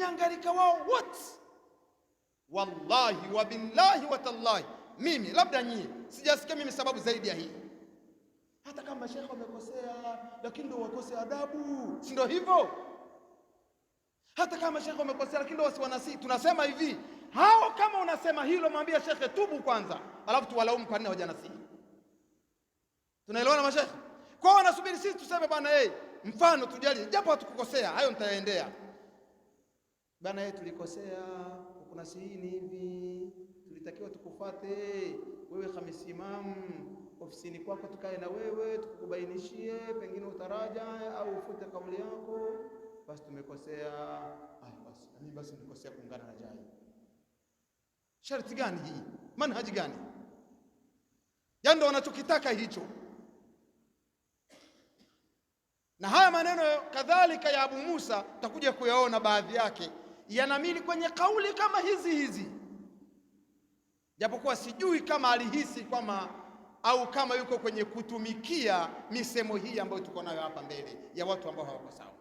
Wamenyangarika wao wote. Wallahi wabillahi watallahi, mimi labda nyie sijasikia mimi sababu zaidi ya hii. Hata kama shekhe wamekosea, lakini ndio wakose adabu, si ndio hivyo? Hata kama shekhe wamekosea, lakini ndio wasiwanasi. Tunasema hivi, hao kama unasema hilo, mwambie shekhe tubu kwanza, alafu tuwalaumu kwa nini hawajanasihi. Tunaelewana mashekhe? Kwao wanasubiri sisi tuseme bwana, hey, mfano tujali, japo hatukukosea, hayo nitayaendea bana, yeye tulikosea, kukunasihini hivi, tulitakiwa tukufate wewe Khamis Imam ofisini kwako, tukae na wewe tukubainishie, pengine utaraja au ufute kauli yako, basi tumekosea. Ay, basi na mimi basi nilikosea kuungana na Jai. Sharti gani hii? Manhaji gani? Yaani ndo wanachokitaka hicho. Na haya maneno kadhalika ya Abu Musa tutakuja kuyaona baadhi yake yanamili kwenye kauli kama hizi hizi, japokuwa sijui kama alihisi kwama au kama yuko kwenye kutumikia misemo hii ambayo tuko nayo hapa mbele ya watu ambao hawako sawa.